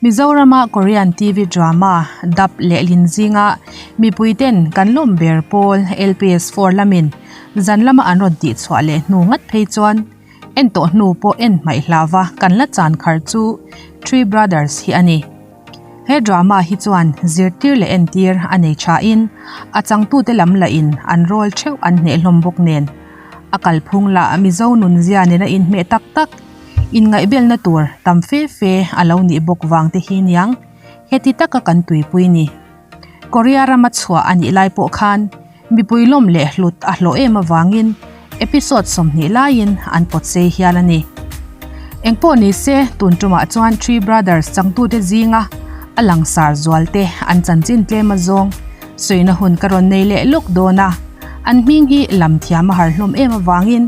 Mizorama Korean TV drama dub lehlin zinga mipuiten kan lawm ber pawl LPS 4 lamin zan lama an rawn tihchhuah leh hnu ngat phei chuan en tawh hnu pawh en hmaih hlauva kan la chan khar chu Three Brothers hi a ni. He drama hi chuan zirtir leh entir a nei thain a changtute lam lahin an role theuh an hneh hlawm bawk nen a kalphung lah Mizo nunzia nena inhmeh tak tak Inngaihbelna tur tam fe fe a lo nih bawk vang te hi niang, heti taka kan tuipui ni. Korea rama chhuah a nih lai pawh khan mipui lawm leh hlut a hlawh em avangin episode 20 laiin an pawt sei hial a ni. Engpawh ni se, tun tumah chuan Three Brothers changtute zinga a langsar zual te an chanchin tlem azawng sawina hun ka rawn nei leh lawk dawn a, an hming hi lam thiam a har hlawm em avangin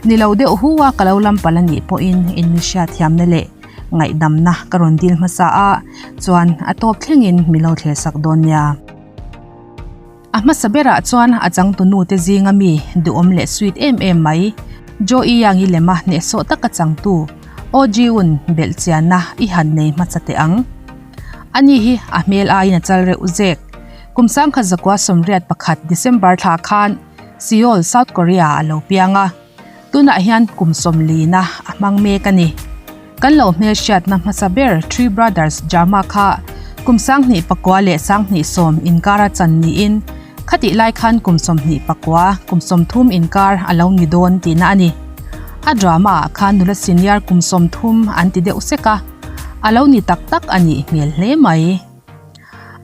Ni lo deuh hu a ka lo lam palh a nih pawhin in mi hriatthiamna leh ngaihdamna ka rawn dil hmasa a, chuan a tawp thlengin mi lo thler sak dawn nia. A hmasa berah chuan a changtunu te zinga mi duhawm leh sweet em em mai Joey Young-i lema hnehsawh taka changtu Oh Ji-un belh chianna i han nei hmasa teh ang. Ani hi a hmel aiin a chal reuh zek. Kum 1981 December thla khan Seoul, South Korea a lo piang a, tunah hian kum sawmlina a hmang mek a ni. Kan lo hmelhriatna hmasa ber Three Brothers drama kha kum 2009 leh 2010 inkara chan niin khatih lai khan kum 29, kum 30 inkar a lo ni dawn tihna a ni. A drama ah khan nula senior kum 30 an ti deuh sek a, a lo ni tak tak a nih hmel hle mai.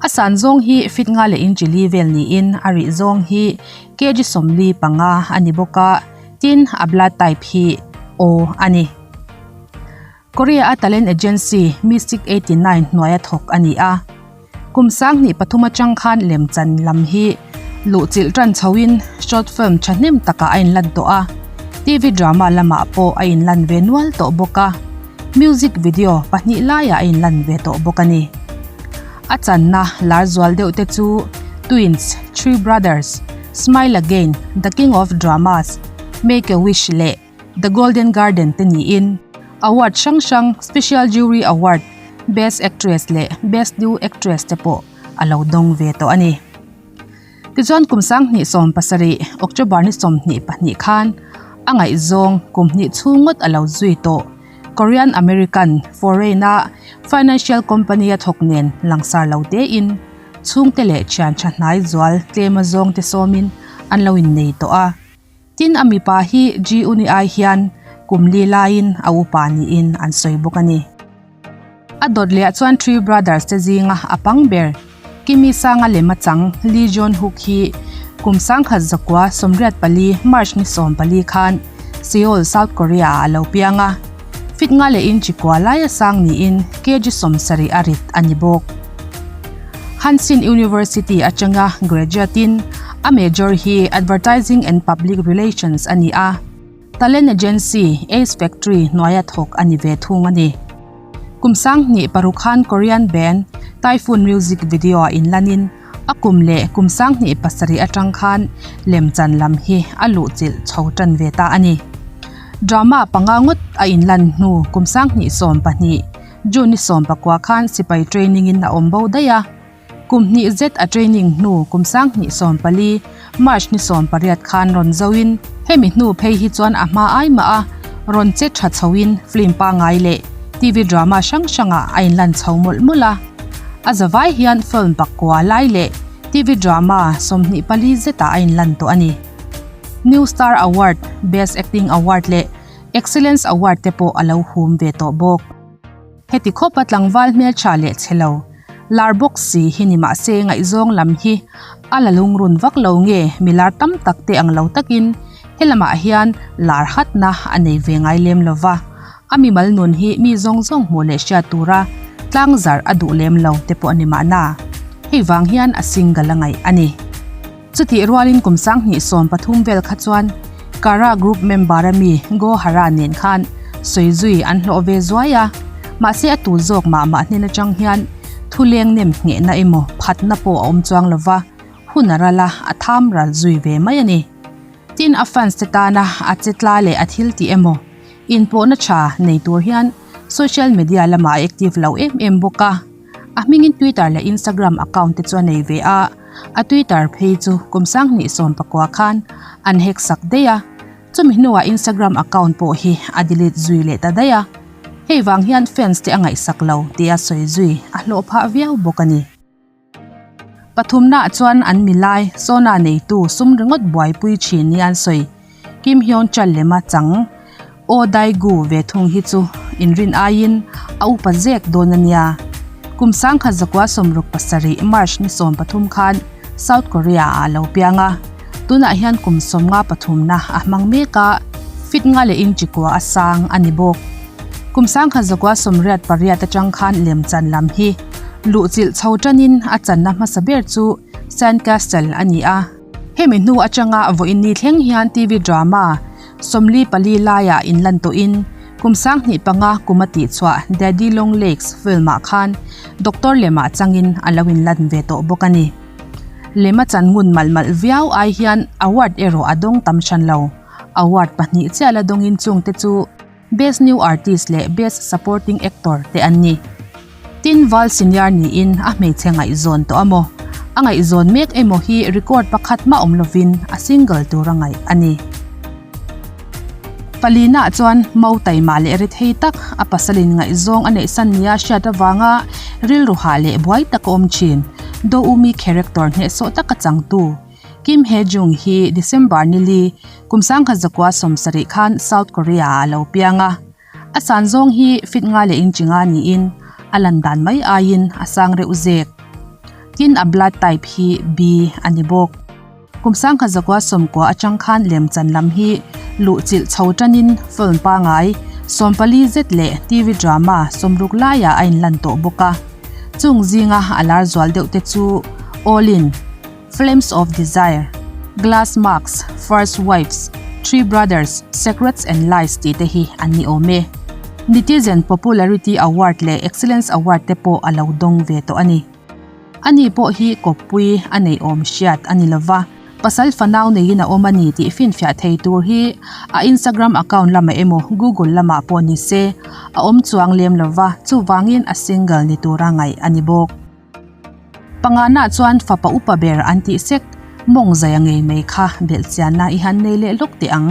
A san zawng hi feet nga leh inch li vel niin a rih zawng hi kg 45 a ni bawk a, tin a blood type hi O a ni. Korea a talent agency Mystic 89 hnuaia thawk a ni a. Kum 2003 atang khan lemchan lam hi luhchilh tan chhoin short film thahnem takah a inlan tawh a, TV drama lamah pawh a inlan ve nual tawh bawk a. Music video pahnih laiah a inlan ve tawh bawk a ni. A channa lar zual deuh te chu Twins, Three Brothers, Smile Again, The King of Dramas, Make a Wish leh The Golden Garden te niin award hrang hrang Special Jury Award, Best Actress leh Best New Actress te pawh a lo dawng ve tawh a ni. Tichuan kum 2017 October ni 22 khan a ngaihzawng kum hnih chhung ngawt a lo zui tawh Korean American foreign a financial company a thawk nen langsar lo tein chhungte leh thian tha hnai zual tlem azawng te sawmin an lo innei tawh a. Tin a mipa hi Ji Uni ai hian kum li laiin a upa niin an sawi bawk a ni. A dawt leh ah chuan Three Brothers te zinga a pang ber Kimi Sanga lem a chang Lee Joon Hook hi kum 1984 March ni 14 khan Seoul, South Korea ah a lo piang a. Feet nga leh inch kua laia sang niin kg 70 a rit a ni bawk. Hanshin University atanga graduate in a major hi Advertising and Public Relations a ni a. Talent agency Ace Factory hnuaia thawk a ni ve thung a ni. Kum 2006 khan Korean band Typhoon music video ah inlanin a kum leh kum 2007 atang khan lemchan lam hi a luhchilh chho tan ve ta a ni. Drama panga ngawt a inlan hnu kum 2012 June ni 19 khan sipai training in a awm bo daih a. Kum hnih zet a training hnu kum 2014 March ni 18 khan rawn zoin hemi hnu phei hi chuan a hma ai mah a rawn che tha chhoin film pangngai leh TV drama hrang hrangah a inlan chho mawlh mawlh a. A zavai hian film pakua lai leh TV drama 24 zetah a inlan tawh a ni. New Star Award, Best Acting Award leh Excellence Award te pawh a lo hum ve tawh bawk. Heti khawpa tlangval hmeltha leh chhe lo, lar bawk si hi ni mahse ngaihzawng lam hi a la lungrun vak lo nge mi lar tam tak te ang lo takin helamah hian lar hatna a nei ve ngai lem lo va, a mimal nun hi mi zawng zawng hmuh leh hriat tura tlangzarh a duh lem lo te pawh a ni mahna, hei vang hian a single a ngaih a ni. Chutih rualin kum 2013 vel kha chuan Kara group member a mi Go Hara nen khan sawi zui an hlawh ve zuai a, mahse a tu zawk mah mah hnen atang hian thu leng nem nghehna emaw phatna pawh a awm chuang lova, hun a ral a, a tham ral zui ve mai a ni. Tin a fans te tana a che tla leh a thil tih emaw inpawhna tha nei tur hian. Social media lamah a active lo em em bawk a. A hmingin Twitter leh Instagram account te chu a nei ve a, a Twitter phei chu kum sanghnih 19 khan an hack sak daih a, chumi hnuah Instagram account pawh hi a delete zui leh ta daih a. Hei vang hian fans te a ngaihsak lo tih a sawi zui a hlawh phah viau bawk a ni. Pathumnaah chuan an milai Sona neitu sum ringawt buaipui thin ni an sawi. Kim Hyun Chal lema chang Oh Dae Gu ve thung hi chu inrin aiin a upa zek dawn a nia. Kum 1967 March ni 13 khan South Korea ah a lo piang a, tunah hian kum 53na a hmang mek a, fit nga leh inchi kua a sang a ni bawk. Kum 1988 atang khan lemchan lam hi luhchilh chho tanin a channa hmasa ber chu Sandcastle a ni a. Hemi hnu atanga vawiin ni thleng hian TV drama 44 laiah inlan tawhin kum 2005 kum a tihchhuah Daddy Long Legs film-ah khan doctor lemah changin a lo inlan ve tawh bawk a ni. Lem a chan ngun malh malh viau ai hian award erawh a dawng tam hran lo. Award pahnih chiah la dawngin chungte chu Best New Artist leh Best Supporting Actor te an ni. Tin, Val Senior niin a hmeichhe ngaihzawn tawh a maw? A ngaihzawn mek emaw hi record pakhat mah awm lovin a single tura ngaih a ni. Palina chuan Mau taima leh ri thei tak a pasalin ngaihzawng a neihsan nia hriat avanga rilru hah leh buai tak a awm thin. Do Umi character hnehsawh taka changtu Kim Hye Jung hi December ni li, kum 1970 khan South Korea ah a lo piang a. A san zawng hi feet nga leh inch nga niin a lan dan mai aiin a sang reuh zek. Tin a blood type hi B a ni bawk. Kum 1990 atang khan lemchan lam hi luhchilh chho tanin film pangai 14 zet leh TV drama 60 laiah a inlan tawh bawk a. Chung zinga a lar zual deuh te chu All In, Flames of Desire, Glass Masks, First Wives, Three Brothers, Secrets and Lies tih te hi an ni awm e. Netizen Popularity Award leh Excellence Award te pawh a lo dawng ve tawh a ni. Ani pawh hi kawppui a neih awm hriat a ni lova, pasal fanau neiin a awm a ni tih finfiah thei tur hi a Instagram account lamah emaw Google lamah pawh ni se a awm chuang lem lova, chuvangin a single ni tura ngaih a ni bawk. Pangana chuan fapa upa ber an tih sek, mawng zaia ngei mai kha belhchianna i han nei leh lawk teh ang.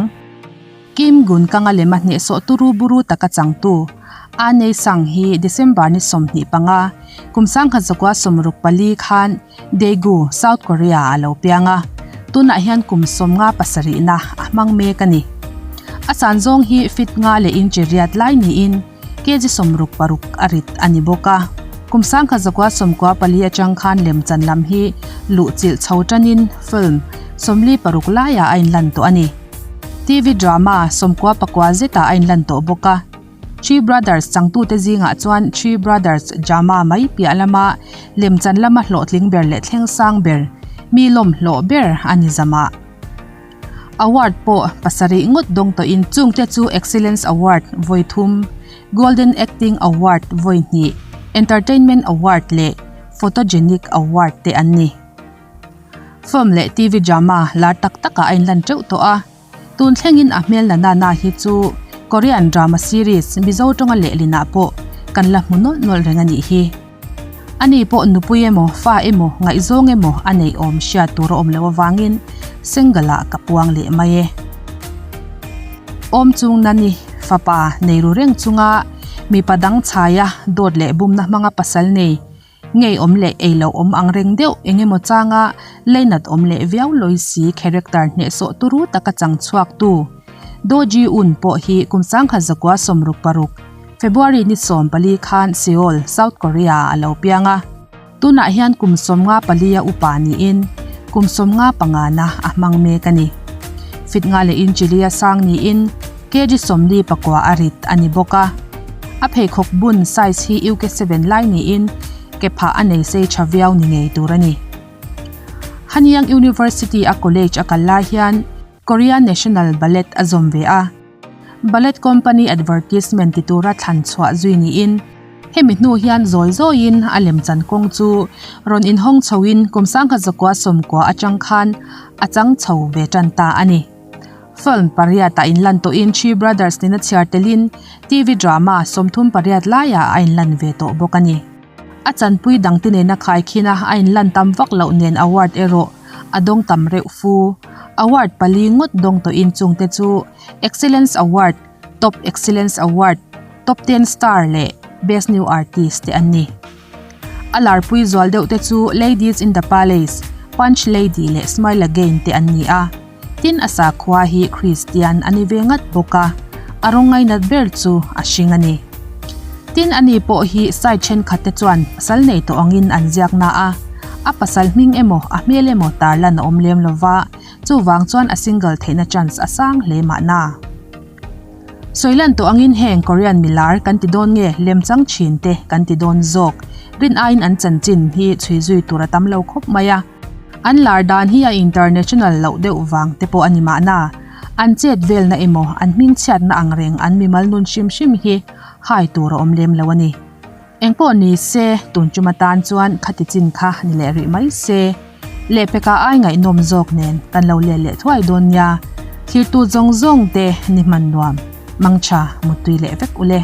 Kim Gun Kang a lem a hnehsawh turu buru taka changtu A Nei Sang hi December ni 25, kum 1964 khan Daegu, South Korea ah a lo piang a, tunah hian kum 57 na a hmang mek a ni. A san zawng hi feet nga leh inch riat lai niin, Kg 66 a rit a ni bawk a. Kum 1994 atang khan lemchan lam hi luhchilh chho tanin film 46 laiah a inlan tawh a ni. TV drama 94 zetah a inlan tawh bawk a. Three Brothers changtute zingah chuan Three Brothers drama mai piah lama lemchan lama hlawhtling ber leh thleng sang ber, mi lawmhlawh ber a ni zamah. Award pawh pasarih ngawt dawng tawhin chungte chu Excellence Award vawi thum, Golden Acting Award vawi hnih, Entertainment Award leh Photogenic Award te an ni. Film leh TV drama lar tak takah a inlan teuh tawh a, tun thlengin a hmel na nana hi chu Korean drama series Mizo tawnga lehlinah pawh kan la hmu nawlh nawlh reng a nih hi. Ani pawh nupui emaw, fa emaw, ngaihzawng emaw a neih awm hriat tur a awm loh avangin single ah ka puang leh mai e. Awm chung nani fapa nei ru reng chunga mipa dang chhaia dawt leh bumna hmanga pasal nei ngei awm leh ei loh awm ang reng deuh eng emaw changa leinat awm leh viau lawi si character hnehsawh turu taka chang chhuak tu Do Ji Un pawh hi kum 1966 February ni 14 khan Seoul, South Korea ah a lo piang a. Tunah hian kum 54 a upa niin kum 55 na a hmang mek a ni. Fit nga leh inch li a sang niin kg 49 a rit a ni bawk a. A pheikhawk bun size hi UK 7 lai niin ke phah a nei sei tha viau ni ngei tur a ni. Hanyang University a college a kal lai hian Korean National Ballet a zawm ve a. Ballet Company advertisement ti tura thlan chhuah zui niin hemi hnu hian zawi zawiin a lemchan kawng chu rawn inhawng chhoin kum 1990 atang khan a chang chho ve tan ta a ni. Film pariatah inlan tawhin Three Brothers nena chhiar telin TV drama 38 laiah a inlan ve tawh bawk a ni. A chanpui dangte nena khaikhin a a inlan tam vak loh nen award erawh a dawng tam reuh fu. Award pali ngawt dawng tawhin chungte chu Excellence Award, Top Excellence Award, Top Ten Star leh Best New Artist te an ni. A larpui zual deuh te chu Ladies in the Palace, Punch Lady leh Smile Again te an ni a. Tin a sakhua hi Kristian a ni ve ngat bawk a, a rawng ngainat ber chu a hring a ni. Tin ani pawh hi side thenkhat te chuan pasal nei tawh angin an ziak na a, a pasal hming emaw a hmel emaw tarlan a awm lem lova, chuvang chuan a single theihna chance a sang hle mahna. Sawilan tawh angin heng Korean milar kan ti dawn nge lemchang thin te kan ti dawn zawk. Rin aiin an chanchin hi chhui zui tur a tam lo khawp mai a. An lar dan hi a international loh deuh vang te pawh a ni mahna. An chet velna emaw an hming chhiatna ang reng an mimal nun hrim hrim hi hai tur a awm lem lo a ni. Engpawh ni se, tun tum atan chuan khati chin kha ni leh rih mai se. Lehpekah ai ngaihnawm zawk nen kan lo let leh thuai dawn nia. Thirtu zawng zawng te ni hman nuam, mangtha muttui leh vek ule.